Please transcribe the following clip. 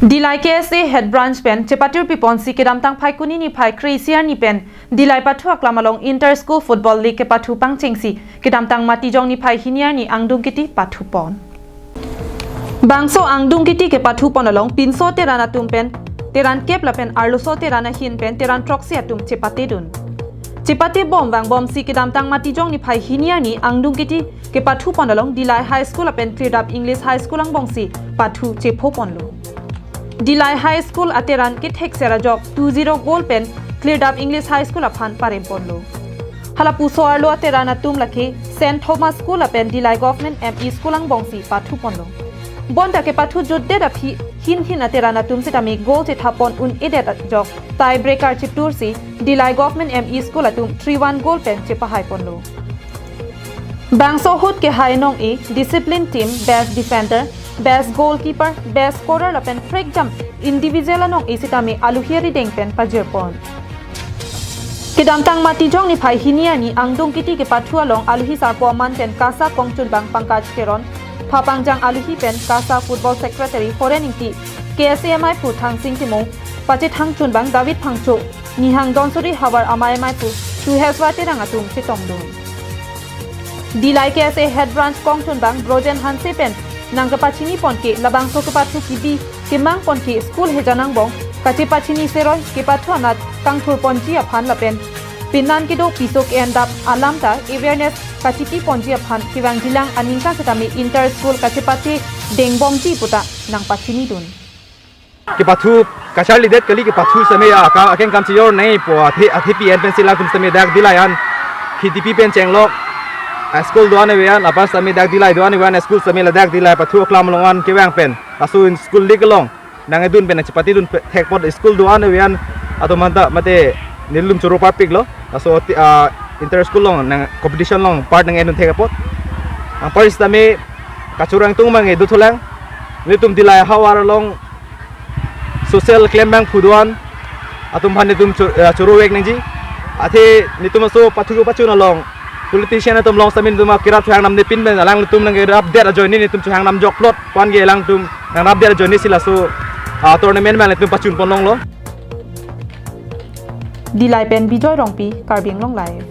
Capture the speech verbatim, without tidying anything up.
Dillai K S A Head Branch pen chepatir piponsi kedamtang Phaikuni niphai kre-isi arni pen Dillai pathu aklam along Inter School Football League kepathu pangchengsi kedamtang Matijong niphai hini arni angdung kiti pathu pon. Bangso angdung kiti kepathu pon along pinso Teran atum pen Teran kep lapen arloso Teran ahin pen Teran throksi atum chepate dun. Chepate bom vangbomsi kedamtang Matijong niphai hini arni angdung kiti kepathu pon along Dillai High School lapen Klirdap English High School angbongsi pathu chepho ponlo. Dillai High School a Teran kethekser ajok two zero goal pen Klirdap English High School aphan parem ponlo. Halapuso arlo a Teran atum lake Saint Thomas School lapen Dillai Government M E School angbongsi pathu ponlo. Bonta kepathu jutdet aphi hin hin a Teran atum sitame goal chethap pon un-edet ajok tie breaker chetursi Dillai Government M E School atum three one goal pen chepahai ponlo. Bangso ahut kehai anong-e, discipline team, best defender, best goalkeeper, best scorer lapen prekjam individual anong-e sitame aluhi arideng pen pajir pon. Kedamtang Matijong niphai hini arni angdung kiti kepathu along aluhi sarpo aman pen KASA kongchunbang Pankaj Teron, phapangjang aluhi pen KASA Football Secretary Horen Ingti, K S A amaiphu Thangsing Timung, pachethang chunbang David Phangcho, Nihang Donsuri havar amei amaiphu Suheswar Terang atum chetongdun. Dillai K S A Head Branch kongchunbang Brojen Hanse pen nangkepachini ponke labangso kepathu kebi kemang ponke school hejan angbong kachepachini seroi kepathu anat kangthur ponji aphan lapen penan kedo piso ke-endap alam ta awareness kachipi ponji aphan kevangjilang aningkan sitame inter school kachepate dengbomji puta nangpachinidun. Kepathu kacharlidet kali, kepathu sitame aka akeng kam chejor nangpo, athe athe P N pen sila kum sitame dak Dillai an K T P pen chenglok a school do-an ave an, apa sitame dak Dillai do-an ave an school sitame ladak Dillai pathu aklam along an kevang pen laso in school league along nangkedun pen nangchepatedun pe-, thek apot school do-an ave an atum anta mate nelitum choro parpiklo. Laso ti-, ah, inter school along nang competition along part nangkedun thek apot. Anpar sitame kachoro ingtung abang kedo thulang. Nelitum Dillai havar along social klembang phu do-an atum aphan nelitum cho-, eh, choro vek nangji. Athe nelitum laso pathu pachun along politician atum along sitame nelitum kerap chohang namne pin pen alanglitum nangkerapdet ajoine nelitum chohang namjok plot pu-an ke alangtum nangrapdet ajoinesi laso, ah, tournament abang nelitum pachun pon longlo. Dillai pen Bijoy Rongpi, Karbi Anglong Live.